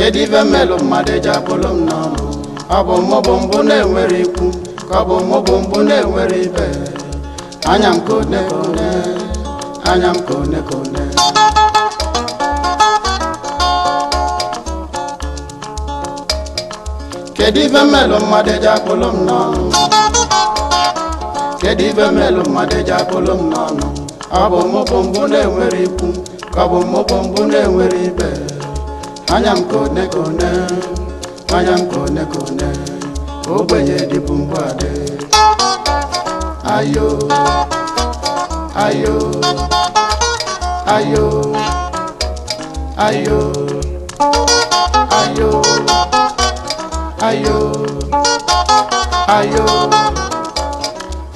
Kedu ife mmelụ mmadụ eji akpụlụ m n'ọnụ? Ọ bụ mụ bụ mbụ na-enwere ikwu, ka ọ bụ mụ bụ mbụ na-enwere ibe. Anya m kone kone, anya m kone kone. Kedu ife mmelụ mmadụ eji akpụlụ m n'ọnụ? Kedu ife mmelụ mmadụ eji akpụlụ m n'ọnụ? Ọ bụ mụ bụ mbụ na-enwere ikwu, ka ọ bụ mụ bụ mbụ na-enwere ibe. Anya m kone kone, anya m kone kone, ogbenye dịbụ mbụ adị. Ayo, ayo, ayo, ayo, ayo, ayo, ayo,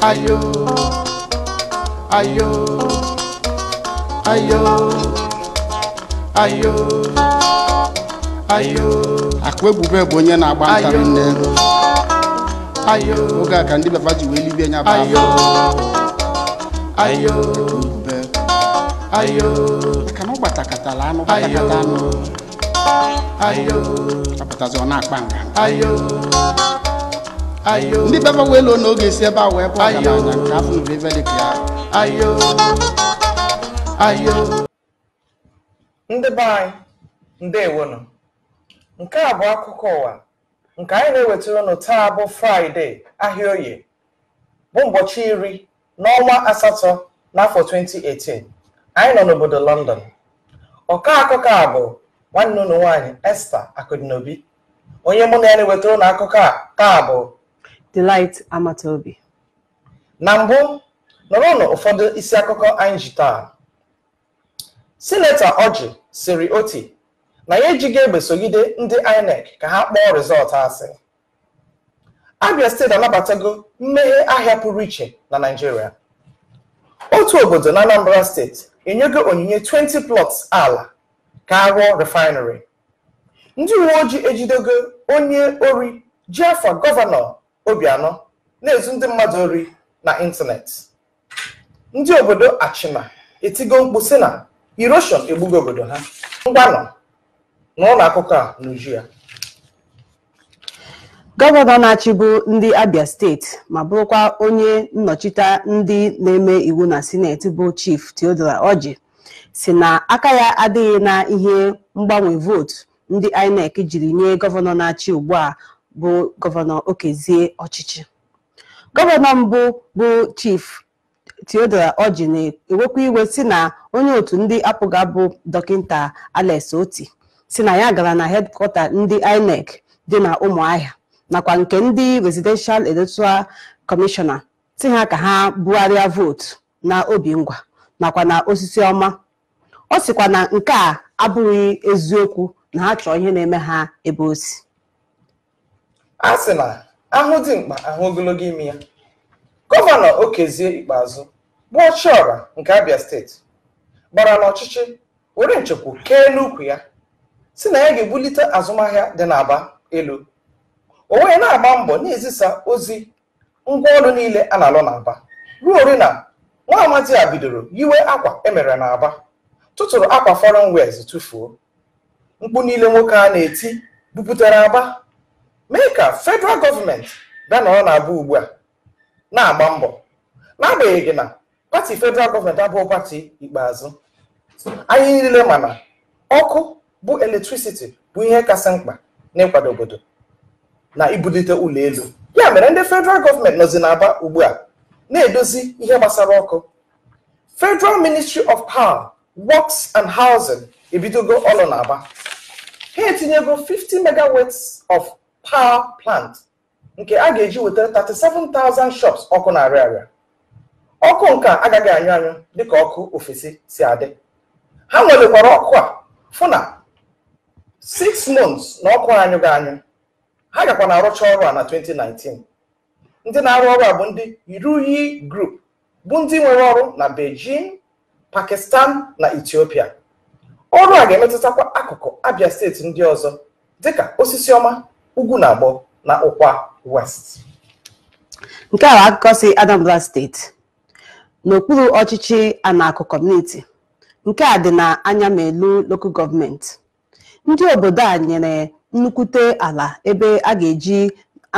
ayo, ayo, ayo, ayo, ayo. Akwa Ebube bụ onye na-agba ntarị nne. Ayo, Oge a ka ndị befa ji wee libie nya bụ ayo, afọ. Ayo, Ebube. Ayo, Maka na ọ gbatakatala anụ gbatakata anụ. Ayo, Apụtazi ọ na-akpa nganga. Ayo, ayo, Ndị befa wee loo na oge esi ebe a wee bụ Ayo. ọgaranya nke afọ nụrụ ife dị ka ya. Ayo, ayo. Ndị be anyị, ndewonụ. Nke a bụ akụkọ ụwa nke anyị na-ewetara unu taa bụ Fraịde, ahịa Oye, bụ ụbọchị 10 n'ọnwa 8 n'afọ 2018. Anyị nọ n'obodo London. Ọka akụkọ a bụ nwanne unu nwaanyị Esther Akụdịnobi. Onye mụ na ya na-ewetara unu akụkọ a taa bụ Delight Amataobi. Na mbụ, nụrụnụ ụfọdụ isi akụkọ anyị ji taa. Sinetọ Ọjị siri Oti na ya ejighị egbe sogide ndị INEC ka ha kpọọ rịzọlt asị. Abia Steeti anabatago mmeghe ahịa pụrụ iche na Naịjirịa. Otu obodo na Anambra Steeti enyego onyinye 20 plots ala ka a rụọ refinery. Ndị uwe ojii ejidego onye ori ji afa Gọvanọ Obianọ na-ezu ndị mmadụ ori na ịntanetị. Ndị obodo Achịna etigo mkpu sị na erosion egbugo obodo ha. Ngwanụ, n'ụlọ akụkọ a n'uju ya. Gọvanọ na-achịbụ ndị Abia Steeti ma bụrụkwa onye nnọchite ndị na-eme iwu na Sineti bụ Chief Theodore Orji si na aka ya adịghị na ihe mgbanwe vootu ndị INEC jiri nye gọvanọ na-achị ugbu a bụ Gọvanọ Okezie ọchịchị. Gọvanọ mbụ bụ Chief Theodore Orji na-ewekwa iwe si na onye otu ndị apụga bụ Dọkịta Alex Oti si na ya gara na hedkwata ndị INEC dị na Ụmụahịa nakwa nke ndị Residential Electoral Commissioner si ha ka ha bugharịa vootu na Obingwa nakwa na Osisi Ọma. Ọ sịkwa na nke a abụghị eziokwu, na ha chọọ ihe na-eme ha ebe o si. A sị na ahụ dị mkpa ahụ ogologo imi ya. Gọvanọ Okezie Ikpeazụ bụ ọchịọra nke Abia Steeti gbara n'ọchịchị were nchekwu kee n'ukwu ya si na ya ga-ebulite azụmahịa dị n'Aba elu. O wee na-agba mbọ na-ezisa ozi ngwaọrụ niile a na-alụ n'Aba ruo ori na nwa amadi a bidoro yiwe akwa emere n'Aba, tụtụrụ akwa foreign wears tụfuo. Mkpu niile nwoke a na-eti bupụtara Aba mee ka federal gọọmenti bịa nọrọ n'Aba ugbu a na-agba mbọ, n'agbanyeghị na pati federal gọọmenti abụghị pati Ikpeazụ. Anyị niile mana ọkụ bụ electricity bụ ihe kasị mkpa n'ịkwado obodo na ibulite ụlọ elu. Ya mere ndị federal gọọmenti nọzi n'Aba ugbu a na-edozi ihe gbasara ọkụ. Federal Ministry of Power, Works and Housing ebidogo ọlụ n'Aba. Ha etinyego 50 megawatts of power plant nke a ga-eji wetara 37,000 shops ọkụ na-arịa arịa. Ọkụ nke a agaghị anyụ anyụ dịka ọkụ ofesi si adị. Ha nwelekwara ọkụ a fụ na 6 months na ọkụ anyụghị anyụ. Ha gakwa na arụcha ọrụ a na 2019. Ndị na-arụ ọrụ a bụ ndị Ruyi Group, bụ ndị nwere ọrụ na Beijing, Pakistan na Ethiopia. Ọrụ a ga-emetụtakwa akụkụ Abia Steeti ndị ọzọ dịka Osisiọma, Ugwu na Agbọ na Ụkwa West. Nke a bụ akụkọ si Anambra Steeti n'okpuru ọchịchị Anakụ Community nke a dị na Anyamelu Local Government. Ndị obodo a nyere nnukwute ala ebe a ga-eji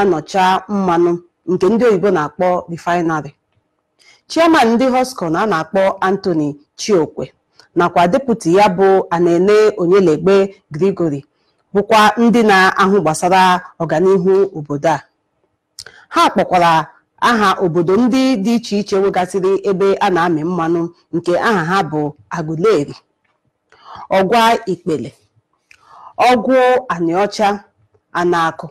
anọcha mmanụ nke ndị oyibo na-akpọ refinery. Chairman ndị Hoscon a na-akpọ Anthony Chiokwe nakwa deputi ya bụ Anene Onyelegbe Gregory bụkwa ndị na-ahụ gbasara ọganihu obodo a. Ha kpọkwara aha obodo ndị dị iche iche nwegasịrị ebe a na-amị mmanụ nke aha ha bụ Aguleri, Ọgwa Ikpele, Ọgwụ Anịọcha, Anakụ,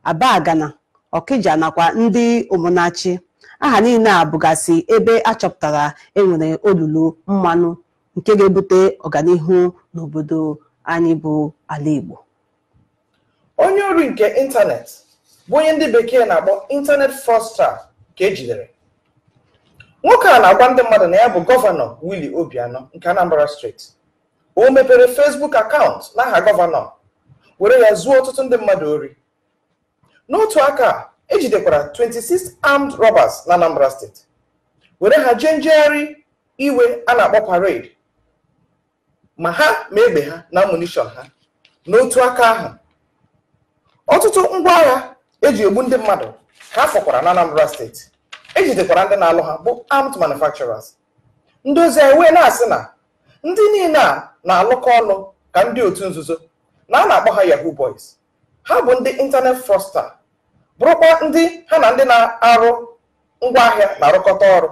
Abagana, Ọkịja nakwa ndị Ụmụnachi. Aha niile a bụgasị ebe a chọpụtara enwere olulu mmanụ nke ga-ebute ọganihu n'obodo anyị bụ ala Igbo. Onye ori nke ịntanetị bụ onye ndị bekee na-akpọ internet fraudster ka ejidere. Nwoke a na-agwa ndị mmadụ na ya bụ gọvanọ Willie Obianọ nke Anambra Steeti. O mepere Facebook akaụntụ n'aha gọvanọ were ya zuo ọtụtụ ndị mmadụ ori. N'otu aka ejidekwara 26 armed robbers na Anambra Steeti were ha jee njegharị iwe a na-akpọ parade ma ha ma egbe ha na ammunition ha. N'otu aka ahụ ọtụtụ ngwa agha eji egbu ndị mmadụ ka afọkwara na Anambra Steeti. Ejidekwara ndị na-alụ ha bụ armed manufacturers. Ndị ozi anyị wee na-asị na ndị niile a na-alụkọ ọnụ ka ndị otu nzuzo na a na-akpọ ha Yahoo Boys. Ha bụ ndị internet fraudster bụrụkwa ndị ha na ndị na-arụ ngwaahịa na-arụkọta ọrụ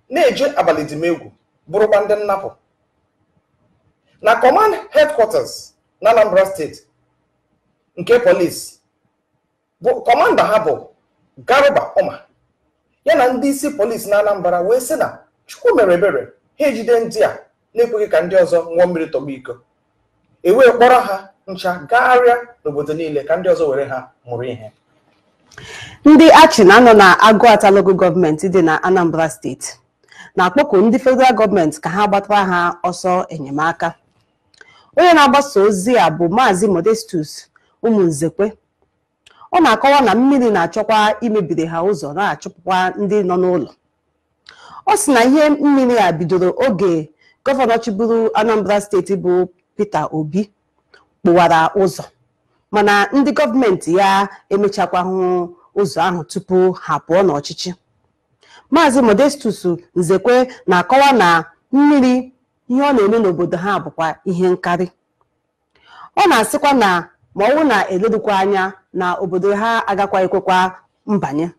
na-eji abalị dịmegwu bụrụkwa ndị nnapụ. Na command headquarters na Anambra Steeti nke polisi bụ kọmanda ha bụ Garba Umar ya na ndị isi polisi na Anambra wee sị na Chukwu mere ebere ha ejide ndị a na-ekweghị ka ndị ọzọ ṅụọ mmiri tọgbọ iko, e wee kpọrọ ha ncha gagharịa n'obodo niile ka ndị ọzọ were ha mụrụ ihe. Ndị Achị na-anọ na Agụata Local Gọọmenti dị na Anambra Steeti na-akpọku ndị federal gọọmenti ka ha gbatara ha ọsọ enyemaka. Onye na-agbasa ozi a bụ Maazị Modestus Ụmụnzekwe. Ọ na-akọwa na mmiri na-achọkwa imebiri ha ụzọ na-achụpụkwa ndị nọ n'ụlọ. Ọ sị na ihe mmiri a bidoro oge gọvanọ chịburu Anambra Steeti bụ Peter Obi kpụwara ụzọ, mana ndị gọọmenti ya emechakwahụ ụzọ ahụ tupu ha pụọ n'ọchịchị. Maazị Modestus Nzekwe na-akọwa na mmiri ihe ọ na-eme n'obodo ha bụkwa ihe nkarị. Ọ na-asịkwa na ma ọnwụ na-eledukwa anya na obodo ha agakwa ekwekwa mbanye.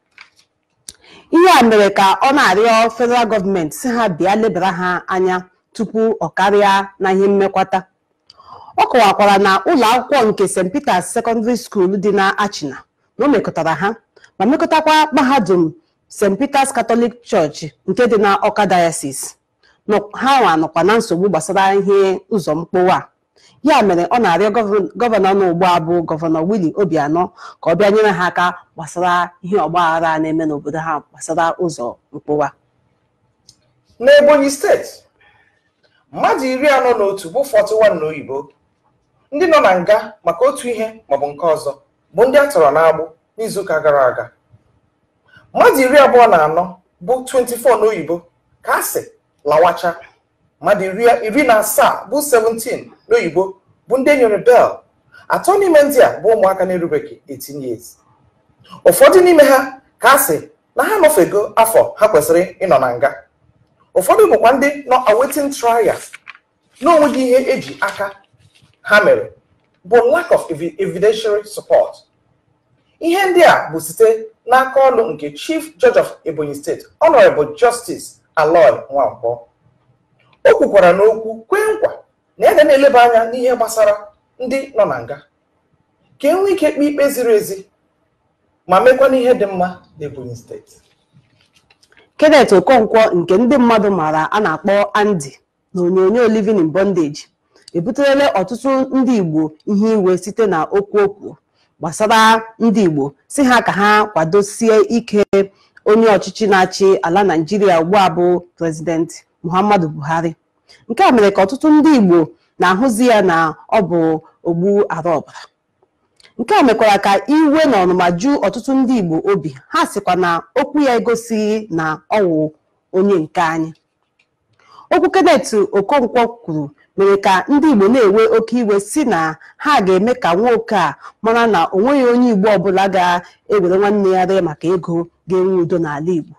Ihe a mere ka ọ na-arịọ federal gọọmenti si ha bịa lebara ha anya tupu ọ karịa na ihe mmekwata. Ọ kọwakwara na ụlọ akwụkwọ nke St. Peters Secondary School dị na Achịna na o mekọtara ha ma mekọtakwa mahadum St. Peters Catholic Church nke dị na Awka Diocese. Ha nwa nọkwa na nsogbu gbasara ihe ụzọ mkpọwa. Ya mere ọ na-arịọ gọvanọ nọ ugbu a bụ gọvanọ Willie Obianọ ka ọ bịa nyere ha aka gbasara ihe ọgbaghara na-eme n'obodo ha gbasara ụzọ mkpọwa. N'Ebonyi steeti, mmadụ 41 bụ 41 n'oyibo ndị nọ na nga maka otu ihe maọbụ nke ọzọ bụ ndị a tọrọ n'agbụ n'izuụka gara aga. Mmadụ 24 bụ 24 n'oyibo ka a sị lawacha. Mmadụ 17 bụ 17 n'oyibo bụ ndị enyere bel. Atọ n'ime ndị a bụ ụmụaka na-erubeghị 18 years. Ụfọdụ n'ime ha ka a sị na ha nọfego afọ ha kwesịrị ịnọ na nga. Ụfọdụ bụkwa ndị nọ awaiting trial n'onweghị ihe eji aka ha mere bụ lack of evidentiary support. Ihe ndị a bụ site n'aka ọlụ nke Chief Judge of Ebonyi State, Honorable Justice Aloy Nwankwo. O kwukwara n'okwu kwee nkwa na ya ga na-eleba anya n'ihe gbasara ndị nọ na nga ka e nwee ike kpee ikpe ziri ezi ma mekwa n'ihe dị mma n'Ebonyi steeti. Kenneth Okonkwo nke ndị mmadụ maara a na-akpọ Andy na onyonyo Living in Bondage ebuterela ọtụtụ ndị Igbo ihe iwe site na okwu okwu gbasara ndị Igbo si ha ka ha kwadosie ike onye ọchịchị na-achị ala Naịjirịa ugbu a bụ President Muhammadu Buhari. Nke a mere ka ọtụtụ ndị Igbo na-ahụzi ya na ọ bụ ogbu ara ọbara. Nke a mekwara ka iwe na ọnụma ju ọtụtụ ndị Igbo obi. Ha sịkwa na okwu ya egosighị na ọ wụ onye nke anyị. Okwu Kenneth Okonkwo kwuru mere ka ndị Igbo na-ewe oke iwe si na ha ga-eme ka nwoke a mara na o nweghị onye Igbo ọbụla ga-ewere nwanne ya ree maka ego ga-enwe udo n'ala Igbo.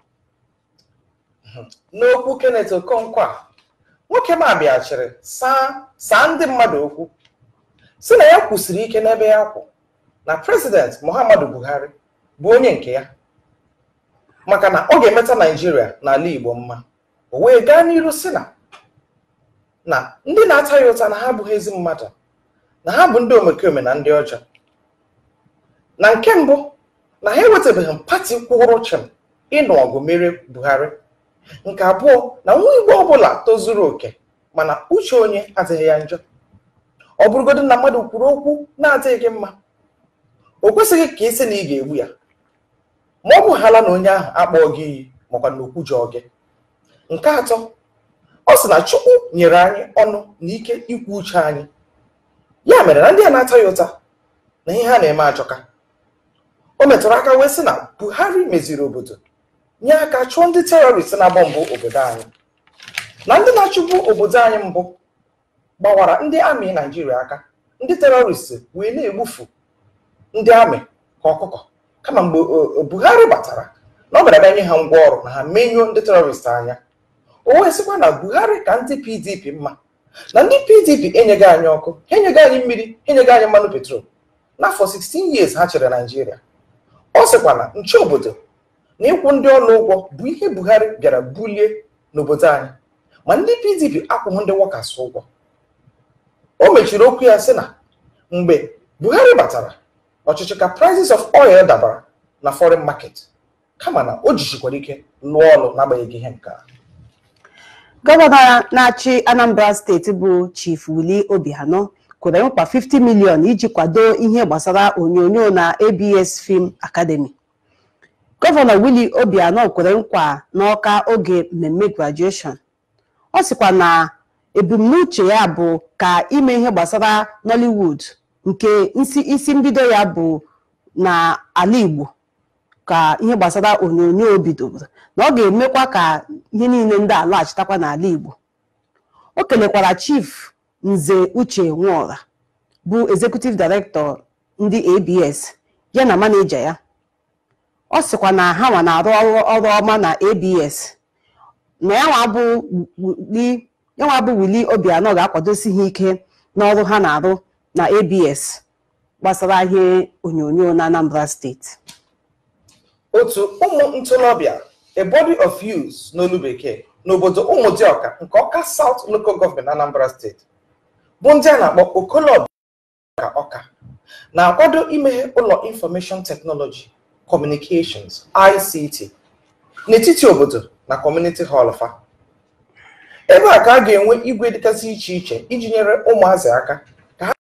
N'okwu Kenneth Okonkwo, nwoke ma bịachiri saa ndị mmadụ okwu si na ya kwụsịrị ike n'ebe ya kwụ na President Muhammadu Buhari bụ onye nke ya maka na ọ ga-emeta Naijiria n'ala Igbo mma. O wee gaa n'iru si na ndị na-ata ya ụta na ha abụghị ezi mmadụ, na ha bụ ndị omekome na ndị ọjọọ. Na nke mbụ, na ha ewetabeghị pati kwụrụ chịm ịnụ ọgụ mere Buhari. Nke abụọ, na nwa Igbo ọbụla tozuru oke mana uche onye adịghị ya njọ. Ọ bụrụgodị na mmadụ kwuru okwu na-adịghị gị mma, o kwesịghị ka ị sị na ị ga-egbu ya, ma ọ bụ hala na onye ahụ akpọọ gị iyi makwa na okwujọọ gị. Nke atọ, ọ sị na Chukwu nyere anyị ọnụ na ike ikwu uche anyị, ya mere na ndị a na-ata ya ụta na ihe ha na-eme ajọka. O metụrụ aka wee sị na Buhari meziri obodo, nye aka chụọ ndị terọrist na-agba mbụ obodo anyị, na ndị na-achụbụ obodo anyị mbụ gbawara ndị amị Naijiria aka, ndị terọrist wee na-egbufu ndị amị ka ọkụkọ. Kama mgbe Buhari batara na ọ bịara bịa nye ha ngwa ọrụ na ha menyuo ndị terọrist anya. O wee sịkwa na Buhari ka ndị PDP mma, na ndị PDP enyeghị anyị ọkụ, ha enyeghị anyị mmiri, ha enyeghị anyị mmanụ petrol n'afọ 16 years ha chịrị Naijiria. Ọ sịkwa na nche obodo na ịkwụ ndị ọrụ ụgwọ bụ ihe Buhari bịara bulie n'obodo anyị, ma ndị PDP akwụghị ndị wọkas ụgwọ. O mechiri okwu ya sị na mgbe Buhari batara ọchịchị ka prices of oil dabara na foreign market, kama na o jichikwara ike lụọ ọrụ n'agbanyeghị ihe nke a. Gọvanọ na-achị Anambra steeti bụ Chief Willie Obianọ kwere nkwa 50 million iji kwado ihe gbasara onyonyo na ABS Film Academy. Gọvanọ Willie Obianọ kwere nkwa n'Ọka oge mmemme graduation. Ọ sịkwa na ebumnuche ya bụ ka ime ihe gbasara Nollywood nke isi mbido ya bụ na ala Igbo ka ihe gbasara onyonyo bidoro, na ọ ga-emekwa ka ihe niile ndị a laghachitakwa n'ala Igbo. O kelekwara Chief Nze Uche Nwora bụ Executive Director ndị ABS ya na maneja ya. Ọ sịkwa na ha nwa na-arụ ọrụ ọma na ABS, na ya nwa bụ Willie Obianọ ga-akwadosi ha ike n'ọrụ ha na-arụ na ABS gbasara ihe onyonyo na Anambra steeti. Otu ụmụ ntorobịa, a body of youths n'olu bekee, n'obodo Ụmụdịọka nke Ọka South Local Government Anambra steeti, bụ ndị a na-akpọ Okolobịa Ọka, na-akwado imeghe ụlọ Information Technology Communications ICT n'etiti obodo na Community Hall fa. Ebe a ka a ga-enwe igwe dịgasị iche iche iji nyere ụmụazị aka ka ha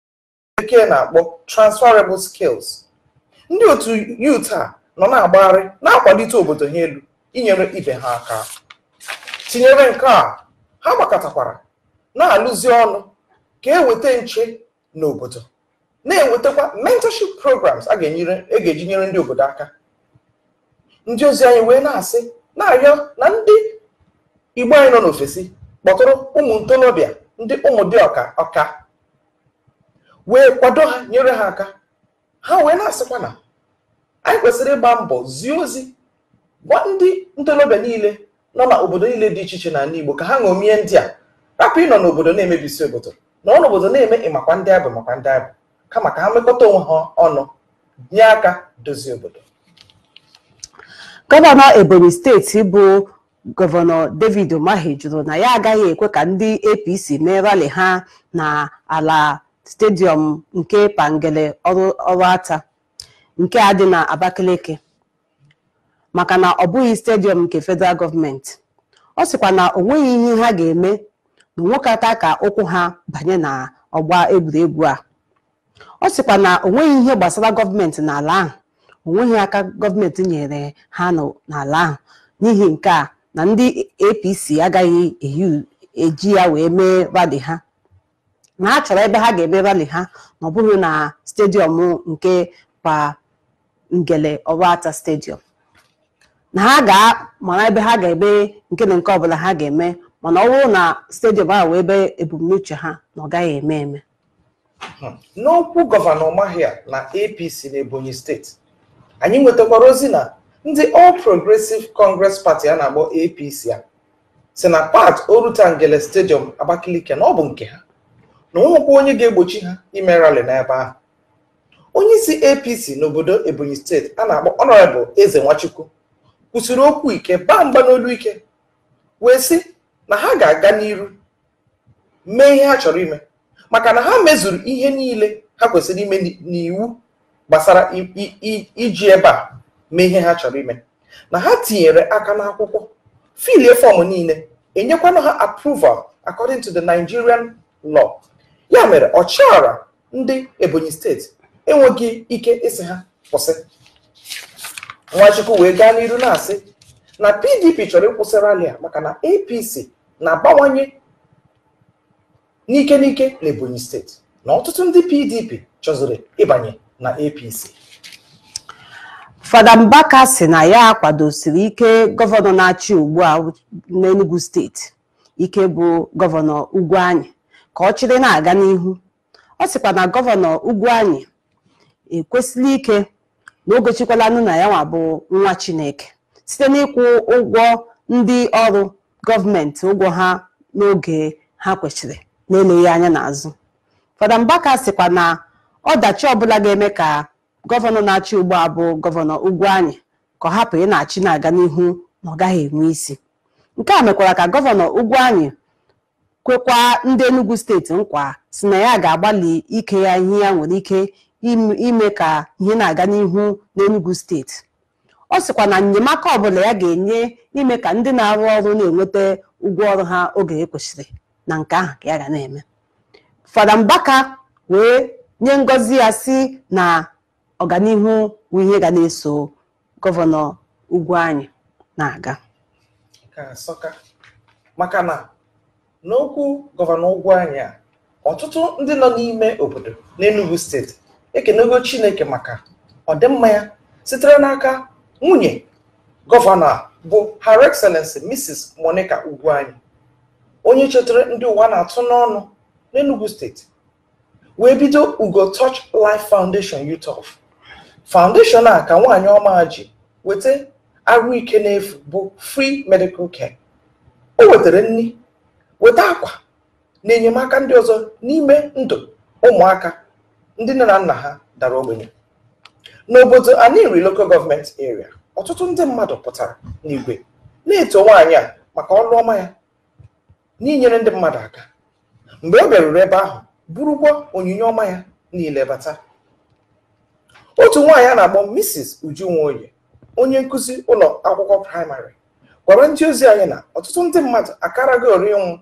bekee na-akpọ transferable skills. Ndị otu youth a nọ na-agbagharị na-akwalite obodo ha elu inyere ibe ha aka. Tinyere nke a, ha gbakọtakwara na-alụzi ọnụ ka eweta nche n'obodo, na-enwetakwa mentorship programs a ga-eji nyere ndị obodo aka. Ndị ozi anyị wee na-asị na-arịọ na ndị Igbo anyị nọ n'ofesi kpọtụrụ ụmụ ntorobịa ndị Ụmụdịọka Ọka wee kwado ha, nyere ha aka. Ha wee na-asịkwa na anyị kwesịrị ịgba mbọ zie ozi gwa ndị ntorobịa niile nọ n'obodo niile dị iche iche n'ala Igbo ka ha ṅomie ndị a, rapụ ịnọ n'obodo na-emebisi obodo, nọ n'obodo na-eme ịmakwa ndị abụ makwa ndị abụ, kama ka ha mekọta onwe ha ọnụ nye aka dozie obodo. Gọvanọ Ebonyi steeti bụ Gọvanọ David Umahi jụrụ na ya agaghị ekwe ka ndị APC mee rali ha na ala stadium nke Pangele Ọrụata nke a dị na Abakaliki, maka na ọ bụghị stadium nke federal gọọmenti. Ọ sịkwa na o nweghị ihe ha ga-eme na onwekata ka ụkwụ ha banye na ọgba egwuregwu a. Ọ sịkwa na o nweghị ihe gbasara gọọmenti n'ala ahụ, o nweghị aka gọọmenti nyere ha n'ala ahụ. N'ihi nke a na ndị APC agaghị eji ya wee mee rali ha, na ha chọrọ ebe ha ga-eme rali ha na ọ bụghị na stadium nke Pangele Ọrụata stadium, na ha ga-mara ebe ha ga-eme nke na nke ọbụla ha ga-eme, Mana ọ bụrụ na stadium ahụ wee ebe ebumnuche ha, na ọ gaghị eme eme. N'okwu gọvanọ Umahi na APC n'Ebonyi steeti, anyị nwetakwara ozi na ndị All Progressive Congress Party a na-akpọ APC a si na Pat Orutangele Stadium Abakaliki na ọ bụ nke ha, na onwekwa onye ga-egbochi ha ime rally n'ebe ahụ. Onye isi APC n'obodo Ebonyi steeti a na-akpọ Honorable Eze Nwachukwu kwụsịrị okwu ike, baa mgba n'olu ike, wee sị na ha ga-aga n'iru mee ihe ha chọrọ ime, maka na ha mezuru ihe niile ha kwesịrị ime n'iwu gbasara iji ebe a mee ihe ha chọrọ ime, na ha tinyere aka n'akwụkwọ filie fọm niile, enyekwana ha approval according to the Nigerian law. Ya mere ọchịagha ndị Ebonyi steeti enweghị ike ịsị ha kwụsị. Nwachukwu wee gaa n'iru na-asị na PDP chọrọ ịkwụsị rali a maka na APC na-abawanye n'ike n'ike na Ebonyi steeti, na ọtụtụ ndị PDP chọziri ịbanye na APC. Fada Mbaka sị na ya kwadosiri ike gọvanọ na-achị ugbu a n'Enugu steeti, ike bụ gọvanọ Ugwuanyi, ka ọ chịrị na-aga n'ihu. Ọ sịkwa na gọvanọ Ugwuanyi ekwesịla ike na o gochikwalanụ na ya nwa bụ nwa Chineke site n'ịkwụ ụgwọ ndị ọrụ gọọmenti ụgwọ ha n'oge ha kwesịrị, na-eleghị anya n'azụ. Fada Mbaka sịkwa na ọdachi ọbụla ga-eme ka gọvanọ na-achị ugbu a bụ gọvanọ Ugwuanyi ka ọ hapụ ị na-achị na-aga n'ihu, na ọ gaghị enwe isi. Nke a mekwara ka gọvanọ Ugwuanyi kwekwa ndị Enugu steeti nkwa si na ya ga-agbalị ike ya ihe ya nwere ike ime ka ihe na-aga n'ihu n'Enugu steeti. Ọ sịkwa na enyemaka ọbụla ya ga-enye ime ka ndị na-arụ ọrụ na-enweta ụgwọ ọrụ ha oge ekwesịrị, na nke ahụ ka ya ga na-eme. Fada Mbaka wee nye ngọzi ya si na ọganihu bụ ihe ga na-eso gọvanọ Ugwuanyi na-aga. Nke asọka, maka na n'okwu gọvanọ Ugwuanyi a, ọtụtụ ndị nọ n'ime obodo n'Enugu steeti ekenego Chineke maka ọdịmma ya sitere n'aka nwunye gọvanọ a bụ Her Excellency Mrs. Monica Ugwuanyi, onye chetara ndị ụwa na-atụ n'ọnụ n'Enugu steeti, wee bido Ugo Touch Life Foundation UTOF. Foundation a ka nwaanyị ọma ji weta arụike n'efu bụ free medical care. O wetara nri, weta akwa na enyemaka ndị ọzọ n'ime ndụ ụmụaka ndị nne na nna ha dara ogbenye. N'obodo Aninri Local Government Area, ọtụtụ ndị mmadụ pụtara n'igwe na-eto nwaanyị a maka ọrụ ọma ya n'inyere ndị mmadụ aka. Mgbe ọ bịaruru ebe ahụ, burukwa onyinye ọma ya niile bata. Otu nwaanyị a na-akpọ Mrs. Uju Nwoye, onye nkụzi ụlọ akwụkwọ praịmarị, gwara ndị ozi anyị na ọtụtụ ndị mmadụ akaraghị ori ịnwụ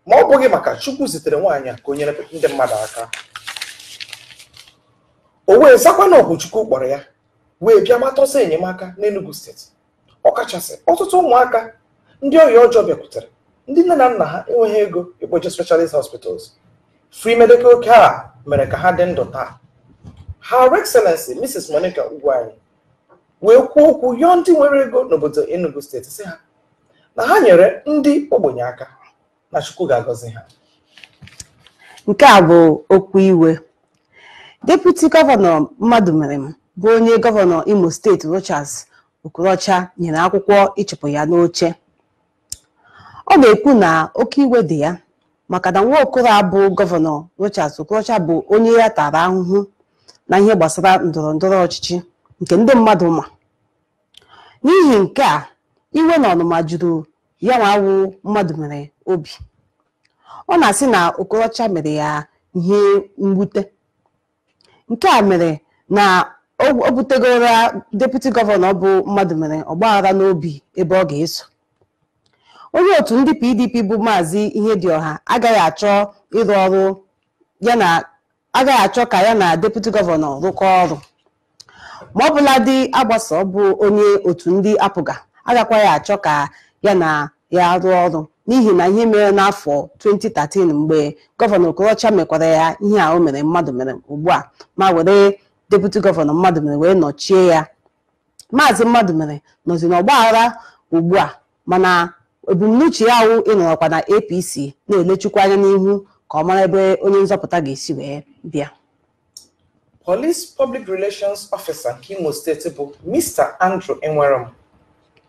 ma ọ bụghị maka Chukwu zitere nwaanyị a ka o nyere ndị mmadụ aka. O wee zakwa na ọgwụ Chukwu kpọrọ ya wee bịa gbata ọsọ enyemaka n'Enugu steeti, ọkachasị ọtụtụ ụmụaka ndị ọrịa ọjọọ bịakwutere ndị nne na nna ha enweghị ego ịkpọje specialist hospitals. Free medical care mere ka ha dị ndụ taa. Her Excellency Mrs. Monica Ugwuanyi wee kwuo okwu yọọ ndị nwere ego n'obodo Enugu steeti sị ha na ha nyere ndị ogbenye aka na Chukwu ga-agọzi ha. Nke a bụ okwu iwe. Deputy gọvanọ Mmadụmerem bụ onye gọvanọ Imo steeti Rochas Okorocha nyere akwụkwọ ịchụpụ ya n'oche. Ọ na-ekwu na oke iwe dị ya maka na Nwaokolo abụ gọvanọ Rochas Okorocha bụ onye ya tara ahụhụ na ihe gbasara ndọrọ ndọrọ ọchịchị nke ndị mmadụ ma. N'ihi nke a, iwe na ọnụma juru ya nwawu Mmadụmere obi. Ọ na-asị na Okorocha mere ya ihe mwute. Nke a mere na o butegoro deputy gọvanọ bụ Mmadụmere ọgbaghara n'obi ebe ọ ga-eso. Onye otu ndị PDP bụ Maazị Ihedioha agaghị achọ ịrụ ọrụ ya na agaghị achọ ka ya na deputy gọvanọ rụkọọ ọrụ. Ma ọ bụladị Agbaso bụ onye otu ndị APGA agakwaghị achọ ka ya na ya rụọ ọrụ n'ihi na ihe mere n'afọ 2013 mgbe gọvanọ Okorocha mekwara ya ihe a o mere Mmadụmere ugbu a ma were deputy gọvanọ Mmadụmere wee nọchie ya. Maazị Mmadụmere nọzi n'ọgbaghara ugbu a, mana Ebumnuche ya wụ ịnọrọkwa na APC na-elechukwa anya n'ihu ka ọ mara ebe onye nzọpụta ga-esi wee bịa. Police Public Relations Officer nke Imo Steeti bụ Mr. Andrew Enwerem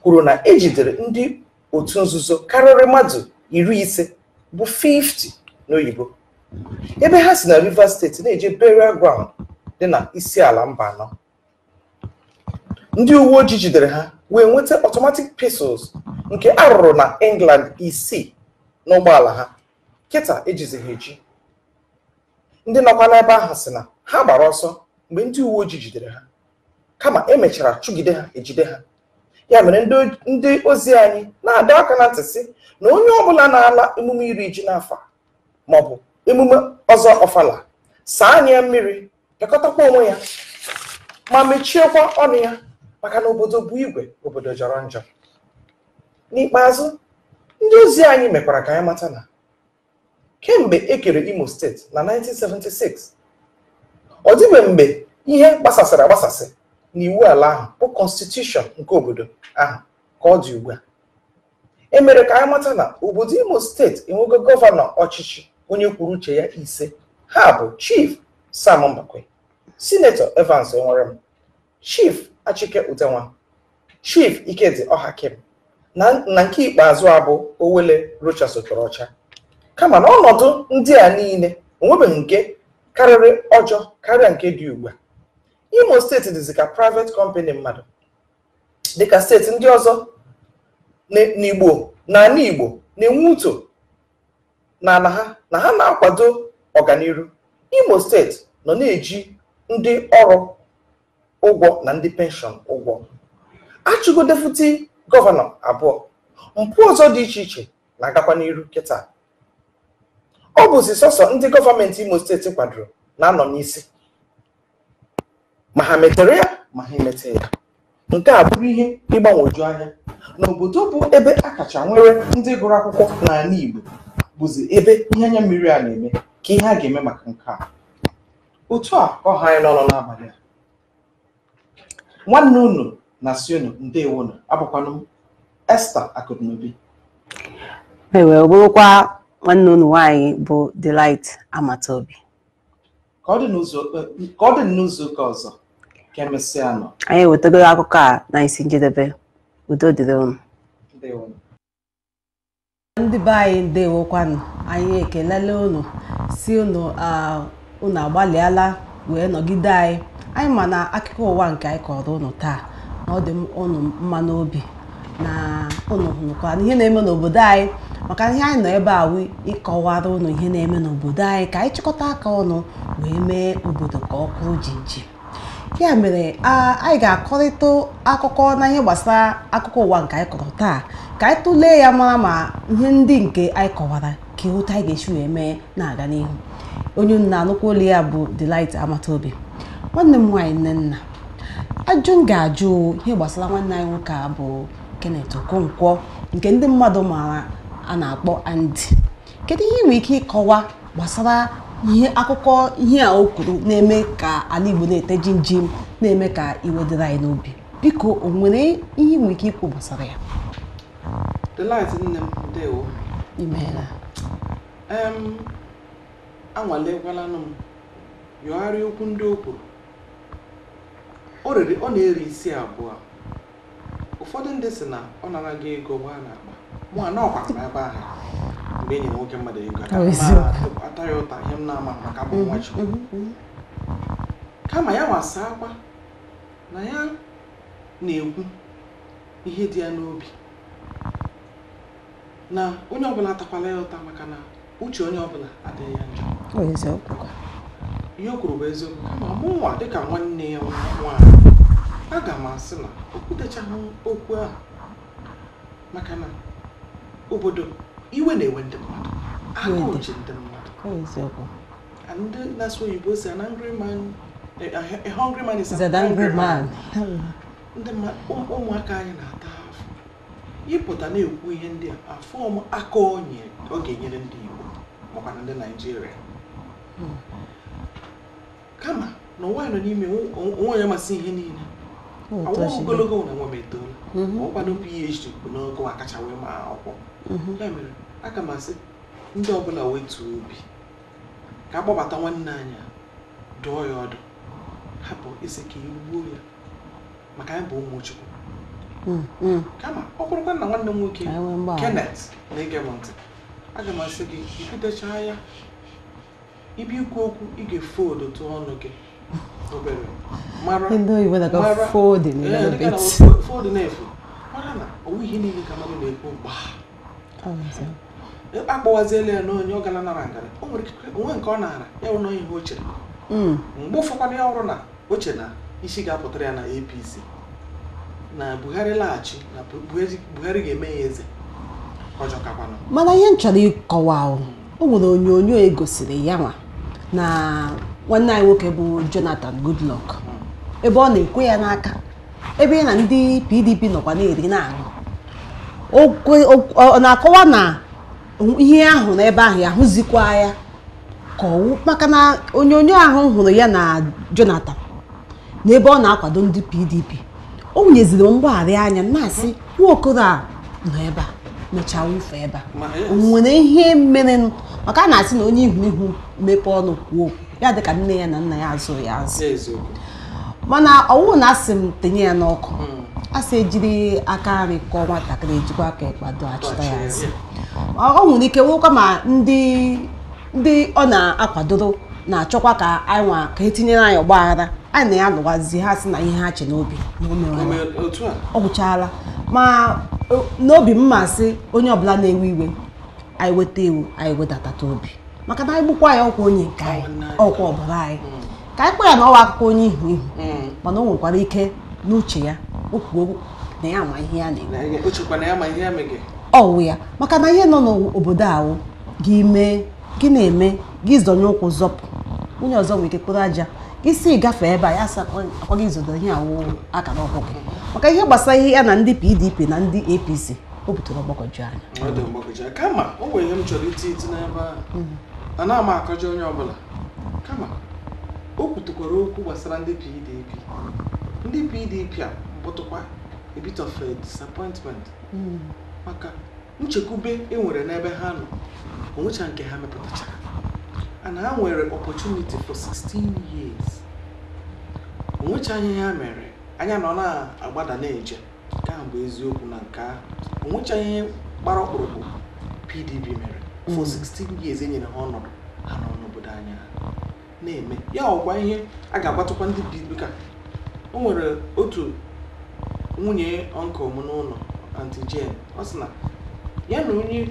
kwuru na ejidere ndị otu nzuzo karịrị mmadụ 50 bụ 50 n'oyibo ebe ha si na Rivers Steeti na-eje burial ground dị na Isiala Mbano. Ndị uwe ojii jidere ha wee nweta automatic pistols nke arụrụ na England 6 n'ụgbọala ha kịta ejizi ha eji. Ndị nọkwa n'ebe ahụ sị na ha gbara ọsọ mgbe ndị uwe ojii jidere ha, kama emechara chụgide ha ejide ha. Ya mere ndị ozi anyị na-adọ aka na ntị sị na onye ọbụla na-ala emume iri ji n'afọ maọbụ emume ọzọ ọfala saa anya mmiri, pịakọtakwa onwe ya ma mechiekwa ọnụ ya, maka na obodo bụ igwe, obodo jọrọ njọ. N'ikpeazụ, ndị ozi anyị mekwara ka anyị mata na kemgbe e kere Imo Steeti na 1976, ọ dịbe mgbe ihe gbasasịrị agbasasị n'iwu ala ahụ bụ kọnstitushọn nke obodo ahụ ka ọ dị ugbu a. E mere ka anyị mata na obodo Imo Steeti enwego gọvanọ ọchịchị onye kwuru uche ya 5. Ha bụ Chief Sam Mbakwe, Sinetọ Evans Enwerem, Chief Achike Udenwa, Chief Ikedi Ohakim, na nke ikpeazụ a bụ Owele Rochas Okorocha. Kama na ọnọdụ ndị a niile onwebeghị nke karịrị ọjọọ karịa nke dị ugbu a. Imo Steeti dịzị ka private company mmadụ, dịka steeti ndị ọzọ n'Igbo na ala Igbo na-enwe uto na ala ha na ha na-akwado ọganiru. Imo Steeti nọ na-eji ndị ọrụ ụgwọ na ndị penshọn ụgwọ. Achụgo deputi gọvanọ 2, mpụ ọzọ dị iche iche na-agakwa n'iru kịta. Ọ bụzi sọsọ ndị gọọmenti Imo Steeti kwadoro na-anọ n'isi, ma ha metere ya ma ha emete ya. Nke a bụrụ ihe ịgbanwoju anya n'obodo bụ ebe a kacha nwere ndị gụrụ akwụkwọ n'ala Igbo bụzi ebe ihe anya mmiri a na-eme ka ihe a ga-eme maka nke a. Otu a ka ọha anyị n'ọnụ n'abalị a. Nwanne unu na si unu ndewonu. Abụkwanụ m Esther Akụnaobi. E wee bụrụkwa nwanne unu nwaanyị bụ Delight Amataobi. Ka ọ dị n'izu ụka ọzọ, ka emesịa nọ. Anyị ewetagoro akụkọ a na isi njedebe. Udo dịrị unu. Ndewonu. Ndị be anyị ndewokwanụ. Anyị ekelela unu, si unu unu agbalịala wee nọgide anyị. Anyị ma na akụkọ ụwa nke anyị kọrọ unu taa na ọ dị unu mma n'obi, na unu hụrụkwa ihe na-eme n'obodo anyị, maka ihe anyị nọ ebe a wụ ịkọwara unu ihe na-eme n'obodo anyị ka anyị chịkọta aka ọnụ wee mee obodo ka ọ kwụrụ jijiji. Ya mere anyị ga-akọrịta akụkọ na ihe gbasara akụkọ ụwa nke anyị kọrọ taa, ka anyị tụlee ya mara ma ihe ndị nke anyị kọwara ka ịhụta anyị ga-esi wee mee na-aga n'ihu. Onye unu na-anụkwa olu ya bụ Delight Amataobi. Nwanne m nwaanyị Nnenna, ajụ m ga-ajụ ihe gbasara nwanne anyị nwoke a bụ Kenneth Okonkwo nke ndị mmadụ maara a na-akpọ Andy. Kedu ihe ị nwere ike ịkọwa gbasara ihe akụkọ ihe a o kwuru na-eme ka ala Igbo na-ete jinjim, na-eme ka iwe dịrị anyị n'obi? Biko, o nwere ihe ị nwere ike ikwu gbasara ya? Delight nne m, ndewo. Imeela. Anwalekwalanụ m yọgharịa okwu ndị o kwuru. Ọ na-eri isi 2. Ụfọdụ ndị sị na ọ nara gị ego gbaa n'akpa. Mụ anọkwa m ebe ahụ mgbe e nyere nwoke mmadụ ego ata ya ụta ihe m na-ama maka abụ nwa Chukwu. Kama ya wasa akwa na ya na-ekwu ihe dị ya n'obi, na onye ọbụla atakwala ya ụta maka na uche onye ọbụla adịghị ya njọ. Ihe o kwuru bụ eziokwu. Kama mụnwa dịka nwanne ya nwaanyị, aga m asị na o kwutechaghị okwu ahụ, maka na obodo iwe na-ewe ndị mmadụ, agụụ ji ndị mmadụ. Ndị na-asụ oyibo si an angry man, a hungry man is an angry man. Ndị ụmụaka anyị na-ata afụ. Ịpụta na-ekwu ihe ndị a, afọ m aka onye ọ ga-enyere ndị Igbo makwa na ndị Naịjirịa. Kama na ụwa nọ n'ime onwe onye masị ihe niile. Ọwụ ogologo na nwa m etoola, ọkwanụ PhD bụ n'ogo akacha wee ma akwụkwọ. Ya mere aga m asị ndị ọbụla wetuo obi ka agbabata nwanne anyị a, dụọ ya ọdụ, hapụ isi ka igbuo ya, maka anyị bụ ụmụ Chukwu. Kama ọ bụrụkwa na nwanne m nwoke Kenneth na-ege m ntị, aga m asị gị ikwutechaa ya, ibi ikwu okwu ị ga-efold tụọ ọnụ gị obere, mara fold na-efu, mara na ọwụ ihe niile ka mmadụ na-ekwu gbaa. Akpọwaziela ya n'onye ọ gara nara ngara, o nwere onwe nke ọ nara ya wụ ihe o chere. Mgbe ụfọdụ ya ọrụ na o chere na isi ga-apụtara ya na APC na Buhari laghachi, na Buhari ga-eme ya eze, ọjọkakwanụ. Mana ihe m chọrọ ịkọwa, o nwere onyonyo e gosiri ya nwa na nwanne anyị nwoke bụ Jonathan Goodluck, ebe ọ na-ekwe ya n'aka, ebe ya na ndị PDP nọkwa na-eri na-aṅụ. Ọ na-akọwa na ihe ahụ n'ebe ahụ ya hụzikwa ya ka ọwụ, maka na onyonyo ahụ hụrụ ya na Jonathan n'ebe ọ na-akwado ndị PDP, o nyeziri mgbagharị anya na-asị nwaokoro a nọ ebe a mechaa wụfe ebe a, o nwere ihe mere, maka a na-asị na onye ihu ihu mepee ọnụ kwuo okwu ya dịka nne ya na nna ya azụrụ ya azụ. Mana ọwụ na asị m tinye ya n'ọkụ, asị ejiri aka nri kọọ nwatakịrị, ejikwa aka ịkpado achịta ya azụ. Ọ nwere ike nwekwa ma ndị ọ na-akwadoro na-achọkwa ka anyị nwa ka etinyere anyị ọgba aghara, anyị na ya lụwazi, ha sị na ihe ha che n'obi na o ọ gwụchaala. Ma n'obi m masị onye ọbụla na-ewe iwe, anyị weta iwu anyị wedatata obi, maka na anyị gbukwa ya ọkwa onye nke anyị, ọkwa ọbara anyị, ka anyị kpọ ya na ọwa akụkọ onye ihu ihu, mana o nwekwara ike n'uche ya o kwuo na ya ma ihe ya na-ekwu, ọwụ ya, maka na ihe nọ n'obodo ahụ gị mee gị na-eme gị zọnye ụkwụ zọpụ, onye ọzọ nwere ike kpụrụ aja gị si gafee ebe a ya sị akwa gị zọdoro ihe awụ akara ọhụụ gị. Maka ihe gbasara ihe ya na ndị PDP na ndị APC, o butere ọgbakọju anya. Ọ dị mgbagwoju anya. Kama o nwere ihe m chọrọ iti iti n'ebe ahụ, ana m akọjọ onye ọbụla, kama o kwutekwara okwu gbasara ndị PDP. Ndị PDP a bụtụkwa a bit of a disappointment, maka nchekwube e nwere n'ebe ha nọ, onwecha nke ha mepụtachara, and ha nwere opportunity for 16 years, onwecha ihe ha mere, anya nọ na-agbada na-eje. Nke ahụ bụ eziokwu na nke ahụ onwecha ihe gbara ọkpụrụkpụ PDP mere for 16 years e nyere ha ọnọdụ ha nọ n'obodo anya na-eme ya. Ọkwa ihe a ga-agbatụkwa ndị PDP ka o nwere otu nwunye ọnkụl m n'ụlọ, Aunty Jane, ọ sị na ya na onye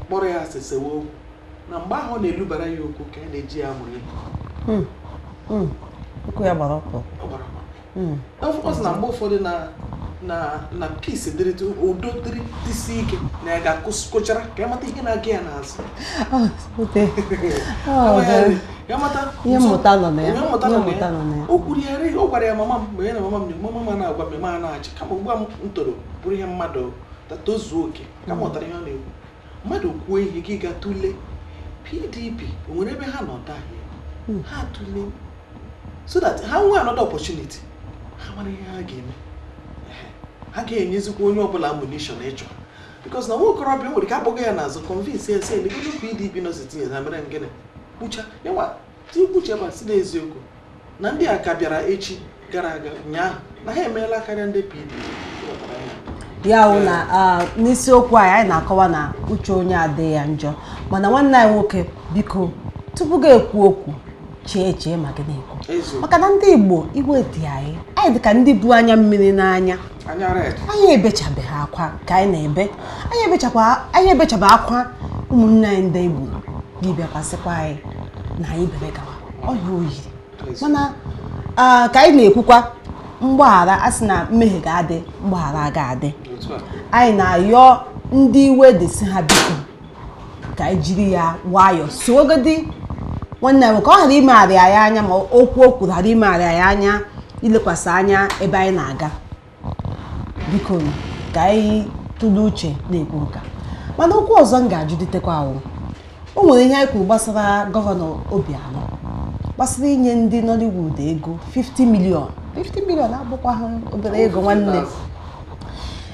kpọrọ ya sesewe okwu na mgbe ahụ ọ na-elubara ya okwu ka ya na-eji ya mụrụ ihe. Okwu ya gbara ọkpụ. Ọ sị na mgbe ụfọdụ na peace dịrị, udo dịrị dịsi ike, na ya ga-akụchara ka ya mata ihe na-aga ya n'azụ. Ihe mmụta nọ na ya. O kwuru ya, ọ gwara ya mama m, mgbe ya na mama m mama m na-agwa m ma na-achị, kama ugbu a m toro bụrụ ihe mmadụ tozuo oke, ka m ghọtara ihe ọ na-ekwu. Mmadụ kwuo ihe gị ga tụlee PDP o nwere ebe ha nọ dahie, ha tụlee so that ha nwee another opportunity, ha mara ihe ha ga-eme, ha ga-enyezikwa onye ọbụla ammunition ịchọ, because na nwa okorobịa nwere ike akpọghị ya n'azụ convince ya sị legodo PDP nọsi tinye ha mere ngịnị kpucha yanwa tinkwuche ma si n'eziokwu na ndị a ka bịara echi gara aga ụnyaahụ na ha emeela karịa ndị PDP. Ya wụ na n'isiokwu anyị na-akọwa na uche onye adịghị ya njọ, mana nwanne anyị nwoke biko tupu gị ekwu okwu chee eche ma gị na-ekwu, maka na ndị Igbo iwe dị anyị, anyị dịka ndị bu anya mmiri n'anya, anyị ebechabeghị akwa ka anyị na-ebe, anyị ebechaba akwa ụmụnne anyị ndị Igbo gị bịakwasịkwa anyị na anyị bere gawa ọhịa oyi. Mana ka anyị na-ekwukwa mgbaghara, a sị na mmehie ga-adị, mgbaghara ga-adị. Anyị na-ayọ ndị iwe dịsị ha biko ka anyị jiri ya nwayọọ sogodi nwanne m ka ọ ghara imegharị anyị anya, ma okwu o kwuru ghara imegharị anyị anya, ilekwasị anya ebe anyị na-aga. Biko ka anyị tụlee uche na-ekwu nka. Mana okwu ọzọ m ga-ajụlitekwa ahụ, o nwere ihe anyị kwuru gbasara gọvanọ Obianọ gbasara inye ndị Nollywood ego 50 million. 50 million abụkwa ha obere ego nwanne.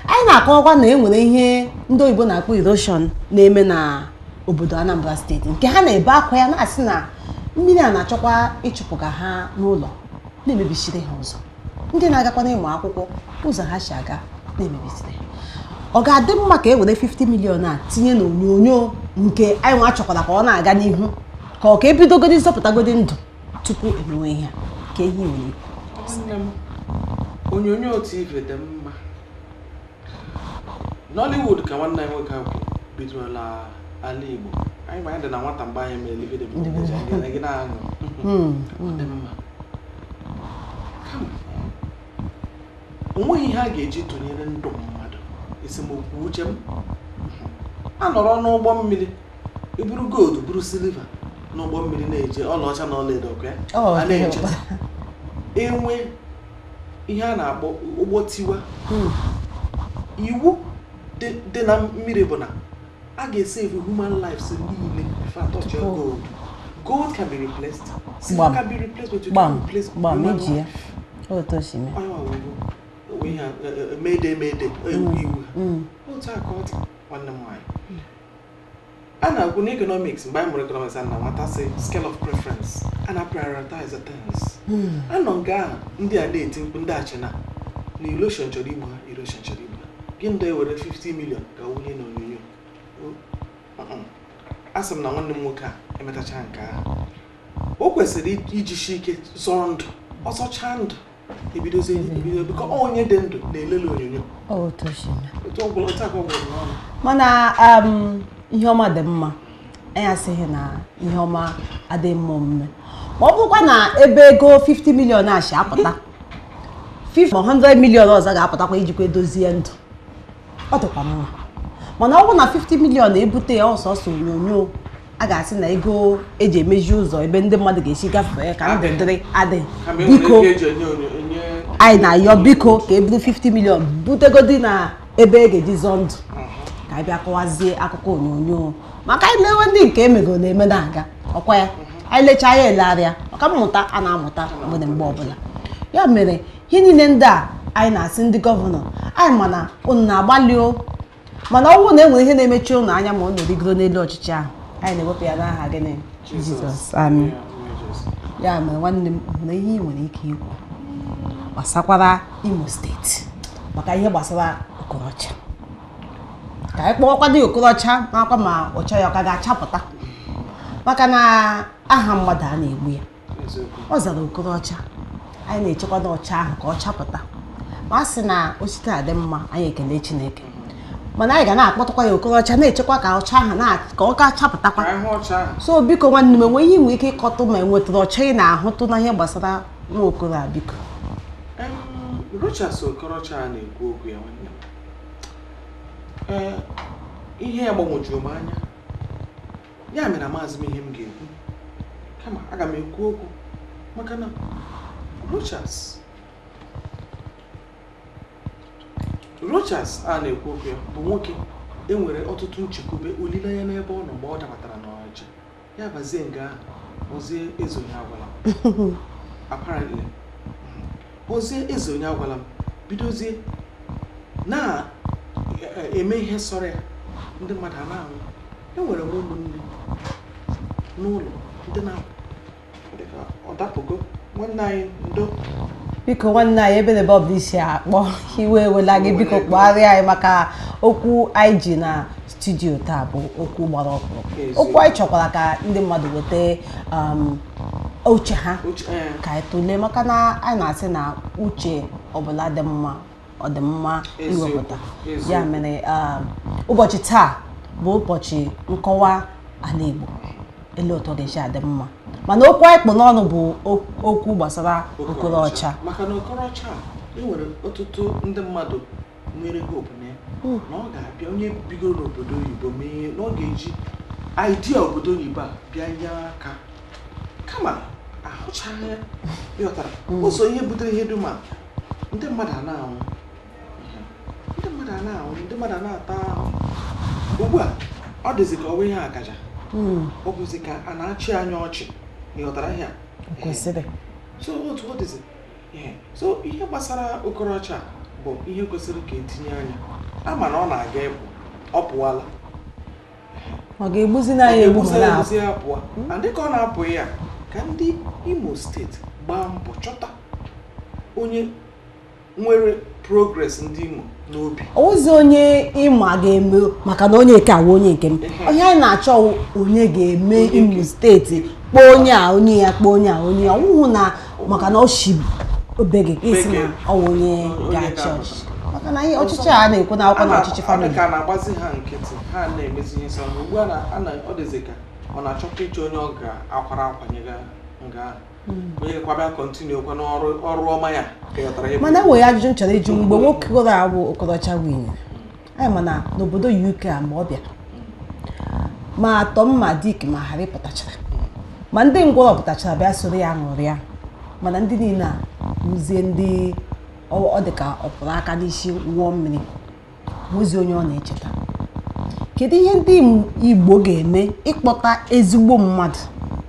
Anyị na-akọwakwa na e nwere ihe ndị oyibo na-akpọ erosion na-eme na obodo Anambra steeti, nke ha na-ebe akwa ya na-asị na mmiri a na-achọkwa ịchụpụga ha n'ụlọ, na-emebisiri ha ụzọ. Ndị na-agakwa n'ịmụ akwụkwọ ụzọ ha si aga na-emebisiri ha. Ọ ga-adị mma ka e were 50 million a tinye n'onyonyo nke anyị nwa chọkwara ka ọ na-aga n'ihu, ka ọ ka ebidogodi zọpụtagodi ndụ tupu emewe ihe a, ka ihe nwere. Onyonyo TV dị mma. Nollywood ka nwanne anyị nwoke ahụ bidorola ala Igbo. Anyị ma anyị dị na nwata mgbe anyị mere live gị na-aṅụ. Ọ dị mma. Kama o nweghị ihe a ga-eji tụnyere ndụ mmadụ. Esemokwu uche m a nọrọ n'ụgbọ mmiri, iburu gold buru silva n'ụgbọ mmiri na-eje ọlaọcha na ọlaedo ọkụ ya a na-eje enwe ihe a na-akpọ ụgbọ tiwa. Iwu dị na mmiri bụ na a ga-esave human lives niile if I touch your gold. Gold can be replaced, silver can be replaced, but you can't replace human life. Mayday, mayday, iwu otu a ka ọ dị nwanne m nwaanyị. A na-agwụ na economics mgbe anyị mụrụ economics a na nwata sị scale of preference, a na prioritize things. Anọ nke ahụ ndị a na-eti mkpu ndị achịna na erosion chọrọ igbu ha, erosion chọrọ igbu ha. Gị ndị ewere 50 million ka wunye na onyonyo. A sị m na nwanne m nwoke a emetacha nke ahụ, o kwesịrị ijisi ike zọọ ndụ, ọzọchaa ndụ ebidozie ebido biko onye dị ndụ na-elele onyonyo. Mana ihe ọma dị mma, anyị asịghị na ihe ọma adịghị mma omume. Ma ọ bụrụkwa na ebe ego 50 million a si apụta, 100 million ọzọ ga-apụtakwa ijikwa edozie ndụ, ọ dịkwa mma. Mana ọ bụrụ na 50 million ebute ya ọsọsọ onyonyo, a ga-asị na ego eji emeji ụzọ ebe ndị mmadụ ga-esi gafee ka ndụ dịrị adị. Biko anyị na-ayọ biko ka e buru 50 million butegodi na ebe e ga-eji zọọ ndụ, ka anyị bịa kọwazie akụkọ onyonyo, maka anyị lewe ndị nke emego na-eme na-aga ọkwa ya, anyị lechaa ya elegharịa maka mmụta a na-amụta mgbe mgbe ọbụla. Ya mere ihe niile ndị a anyị na-asị ndị gọvanọ anyị mana unu na-agbalị o, mana ọ bụrụ na e nwere ihe na-emechi ụnụ anya ma unu rigoro n'elu ọchịchị ahụ, anyị na-ewepụ ya n'aha gịnị? Jizọs. Amen. Ya mere nwanne m, nwere ihe ị nwere ike ikwu gbasakwara Imo steeti maka ihe gbasara Okorocha? Ka anyị kpọwakwado ya Okorocha makwa ma ọcha ya ọ ka ga-achapụta, maka na aha mmadụ a na-egbu ya. Ọ zara Okorocha, anyị na-echekwado ọcha ahụ ka ọ chapụta. Ma a sị na osisi a dị mma, anyị ekele Chineke, mana anyị ga na-akpọtụkwa ya Okorocha, na-echekwa ka ọcha ahụ ka ọ ka chapụtakwa. So biko nwanne m, enwe ihe nwere ike ịkọtụ ma enwetara ọcha ị na-ahụtụ na ihe gbasara nwa Okoro a? Biko. Rochas Okorocha a na-ekwu okwu ya nwanne m, ihe ya gbanwojuru m anya, ya mere amaghịzi m ihe m ga-ekwu, kama aga m ekwu okwu maka na Rochas a na-ekwu okwu ya bụ nwoke enwere ọtụtụ nchekwube olileanya n'ebe ọ nọ mgbe ọ dabatara n'ọchị ya bazie nga ahụ ozie eze onye agwala m. Apparently ozie eze onye agwala m bidozie na-eme ihe sọrọ ya, ndị mmadụ a na-anwụ. Enwere m ụmụnne n'ụlọ ndị na-apụ dịka ọ dapụgo nwanne anyị ndo. Biko nwanne anyị, ebe ebe ọbụla isi akpọ iwe ewela gị, biko kpọgharịa anyị maka okwu anyị ji na studio taa bụ okwu gbara ọkpụrụkpụ. Okwu anyị chọkwara ka ndị mmadụ weta uche ha ka anyị tụlee, maka na anyị na-asị na uche ọbụla dị mma, ọ dị mma iwepụta. Ya mere ụbọchị taa bụ ụbọchị nkọwa ala Igbo, ele ụtọ ga-esi adị mma, mana okwu anyị kpụ n'ọnụ bụ okwu gbasara Okorocha. Maka na Okorocha enwere ọtụtụ ndị mmadụ nwere hope na ya na ọ ga-abịa onye bigoro n'obodo oyibo mee na ọ ga-eji idea obodo oyibo a bịa nye aka, kama ahụchaghị ya. Ịghọtara ụzọ ihe butere ihe dum a, ndị mmadụ a na-anwụ, ndị mmadụ a na-anwụ, ndị mmadụ a na-ata ahụ. Ugbu a ọ dịzị ka ọ bụ ihe akaja, ọ bụzi ka a na-achị anya ọchị. Ịghọtara ihe a? So otu ọ dịzị So ihe gbasara Okorocha bụ ihe kwesịrị ka etinye anya. Ama na ọ na-aga ịpụ, ọ pụwala. Ọ ga-egbuzi na ya egbu ma na-apụ. Ya pụọ. Na dịka ọ na-apụ ya, ka ndị Imo steeti gbaa mbọ chọta onye nwere progress ndị Imo n'obi. Ozi onye ịma ga-eme maka na onye nke awa onye nke m. Onye anyị na-achọ onye ga-eme Imo steeti kpọọ onye a onye ya kpọọ onye a onye ya ọwụhụ na maka na ọ shi obe gị isi na ọwụ onye ga-achị ọchịchị. Maka na ọchịchị a na-ekwu na akwụkwọ na ọchịchị famili. Ka na-agbazi ha nkịtị, ha na-emezi ihe sọ ugbu a na ọ dịzị ka ọ na-achọkwa ịchọ onye ọ ga-akwara akwanyega nga ahụ. Onye ga-abịa kọntinu kwa n'ọrụ ọma ya ka ya tara. Mana enwere ajụjụ m chọrọ ịjụ mgbe nwoke gọrọ abụ Okorocha win. Anyị ma na n'obodo UK a ma ọ bịa ma Tom ma Dick ma Harry pụtachara ma ndị ngwọrọ pụtachara bịa soro ya ṅụrịa, mana ndị niile a rụzie ndị ọ dị ka ọ pụrụ aka n'isi wụọ mmiri nwezi onye ọ na-echeta. Kedu ihe ndị Igbo ga-eme ịkpọta ezigbo mmadụ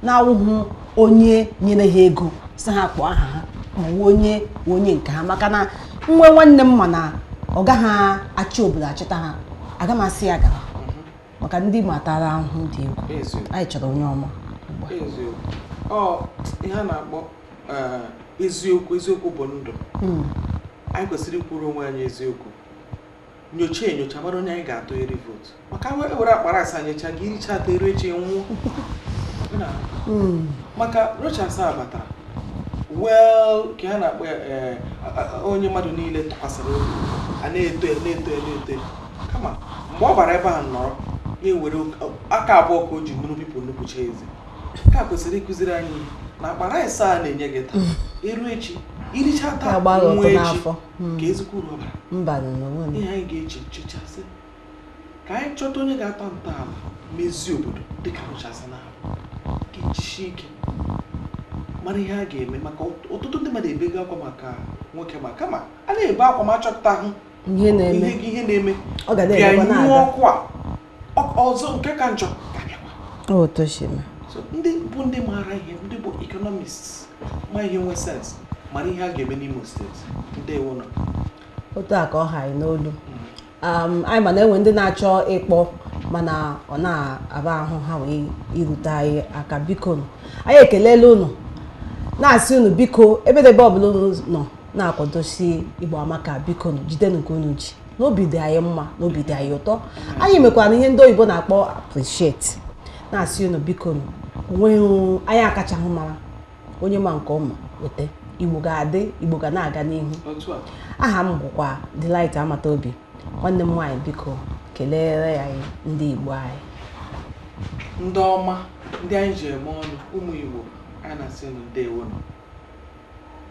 na-awụhụ onye nyere ha ego si ha kpọọ aha ha ma ọ onye onye nke ha? Maka na nwe nwanne m ma na ọ gaghị achị obodo achịta ha, aga m asị ya gara maka ndị matara ahụhụ dị egwu. Anyị chọrọ onye ọma. Ọ ihe a na-akpọ eziokwu, eziokwu bụ ndụ. Anyị kwesịrị ikwuru onwe anyị eziokwu, nyocha enyocha mara onye anyị ga-atụnyere vootu, maka ewere akpara asa nyecha gị iricha atọ eru echi nwụọ. Maka Rochas a batara well ka ha na-akpọ onye mmadụ niile tụkwasịrị obi, a na-eto na-eto na-eto, kama mgbe ọ bara ebe a nọrọ ya ewere aka abụọ ka o ji nụrụ bipụ nnupụcha eze. Nke a kwesịrị ịkụziri anyị na akpara ịsa a na-enye gị taa eru echi iricha taa nwa echi ka ezikwa uru ọ bara. Ihe anyị ga-eche chechasị ka anyị chọta onye ga-atọ ntọala mezie obodo dịka Rochas na-abụ, ga-ejisie ike mara ihe a ga-eme. Maka ọtụtụ ndị mmadụ ebego akwa maka nwoke, ma kama a na-ebe akwa ma achọpụta ahụ ihe na-eme bịa nyụọ ọkụ a ọzọ nke ka njọ ga-abịakwa. So ndị bụ ndị maara ihe, ndị bụ economists ma ihe nwe sens mara ihe a ga-eme n'Imo steeti. Ndewo nọ. Otu a ka ọ ha anyị n'olu. Anyị ma na-enwe ndị na-achọ ịkpọ mana ọ na-aba ahụ ha wee irute anyị aka. Biko anyị ekelela unu na-asị unu biko ebedebe ọbụla unu nọ na-akwadosi Igbo Amaka, biko jidenu nke unu ji n'obi dị anyị mma, n'obi dị anyị ụtọ. Anyị mekwara ihe ndị oyibo na-akpọ appreciate, na-asị unu biko onweghị anyị akachahụ mara onye ma nke ọma weta. Igbo ga-adị, Igbo ga na-aga n'ihu. Aha m bụkwa Delight Amataobi. Nwanne m nwaanyị, biko kelere anyị ndị Igbo anyị, ndị ọma, ndị anyị ji eme ọnụ, ụmụ Igbo. Anyị na-asị unu ndewo nọ,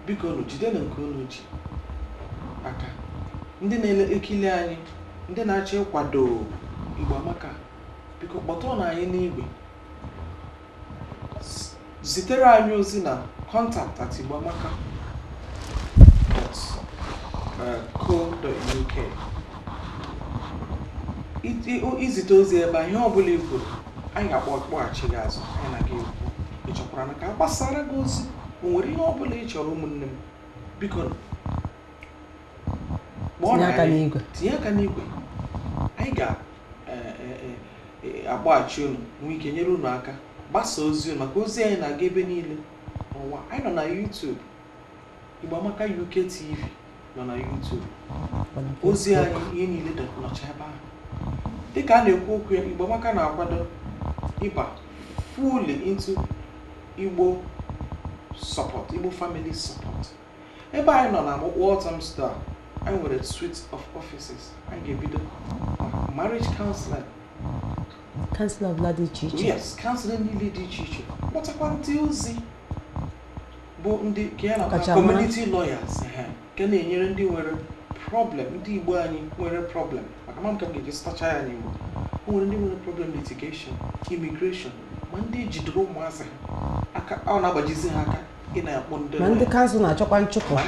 biko unu jidenu nke unu ji aka. Ndị na-ekili anyị, ndị na-achọ ịkwado Igbo Amaka, biko kpọtụrụ anyị n'igwe, zitere anyị ozi na contact@igboamaka.co.uk. Izite ozi ebe a, ihe ọbụla i kwuru anyị ga-akpọghachi gị azụ, anyị na gị ekwu. Ị chọkwara na ka a gbasara gị ozi, o nwere ihe ọbụla ị chọrọ ụmụnne m, biko tinye aka n'igwe, anyị ga-akpọghachi unu, nwee ike nyere unu aka gbasa ozi unu, maka ozi anyị na-aga ebe niile n'ụwa. Anyị nọ na YouTube, Igbo Amaka UK TV nọ na YouTube, ozi anyị ihe niile nọcha ebe ahụ. Dịka a na-ekwu okwu ya, Igbo Amaka na-akwado ịba fully into Igbo support, Igbo family support. Ebe anyị nọ na Walthamstow, anyị nwere suite of offices. Anyị ga-ebido marriage counseling, counseling ọbụla dị iche iche. Yes, counseling niile dị iche iche. Kpọtakwa ndị ozi bụ ndị ka ya na community lawyers nke na-enyere ndị nwere problem, ndị Igbo anyị nwere problem, maka ma m ka m ga-eji stacha ya n'Igbo. O nwere ndị nwere problem litigation, immigration, ma ndị jidere ụmụazị ha aka, ọ na-agbajizi ha aka ị na-akpọ ndị ma ndị kansụl na-achọkwa nchụpụ,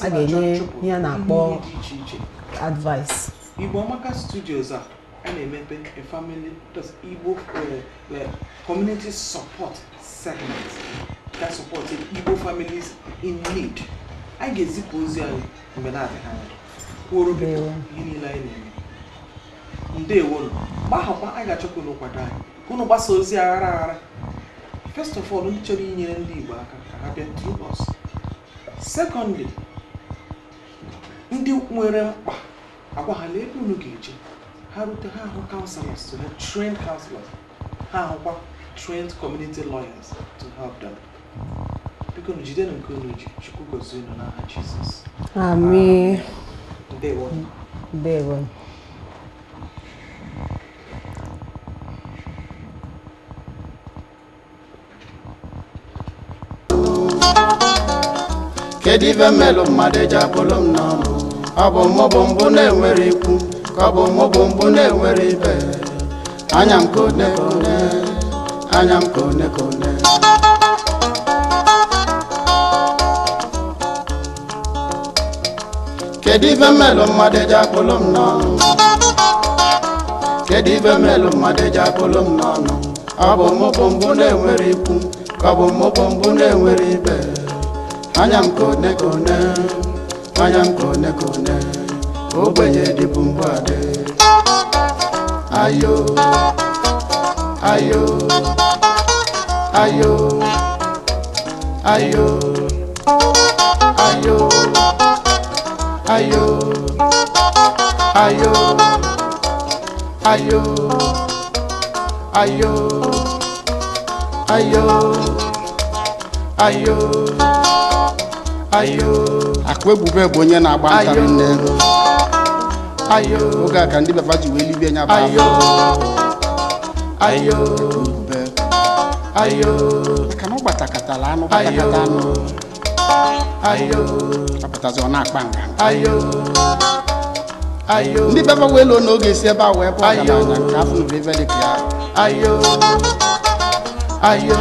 a ga-enye ihe a na-akpọ dị iche iche advice. Igbo Amaka Studios a na-emepe a family Igbo community support segment that support Igbo families in need. Anyị ga-ezipụ ozi anyị mgbe na-adịghị anya, kwuoro biko ihe niile anyị na-eme. Ndewonu. Mgbe ahụkwa anyị ga-achọ ka unu kwado anyị, ka unu gbasa ozi aghara aghara. First of all, ndị chọrọ inyere ndị Igbo aka, ka ha bịa through us. Secondly, ndị nwere mkpa, agwa ha lee ebe unu ga-eje. Ha rute, ha ahụ counselors to help, trained counselors, ha ahụkwa trained community lawyers to help them. Biko unu jidenu nke unu ji. Chukwu gozie unu n'aha Jizọs. Amen. Ndewo. Ndewo. Kedu ife mmelụ mmadụ ji akpụlụ m n'ọnụ? Ọ bụ mụ bụ mbụ na-enwere ikwu, ka ọ bụ mụ bụ mbụ na-enwere ibe? Anya m ka one ka one, anya m ka one ka one. Kedu ife mmelụ mmadụ ji akpụlụ m n'ọnụ? Kedu ife mmelụ mmadụ ji akpụlụ m n'ọnụ? Ọ bụ mụ bụ mbụ na-enwere ikwu, ka ọ bụ mụ bụ mbụ na-enwere ibe? Anya m ka one ka one, anya m ka one ka one. Ogbenye dịbụ mbụ adị. Ayo, ayo, ayo, ayo, ayo, ayo, ayo, ayo, ayo, ayo, ayo, ayo. Akụ ebube bụ onye na-agba ntarị nne. Ayo. Oge a ka ndị befa ji wee libie nya bụ ayo. afọ. Ayo. Ebube. Ayo. Maka na ọ gbatakatala anụ, gbatakata anụ. Ayo. Apụtazi, ọ na-akpa nganga. Ayo, ayo. Ndị befa wee lụọ na oge esi ebe a wee bụ Ayo. ọgaranya nke afọ nụrụ ife dịka ya. Ayo, ayo.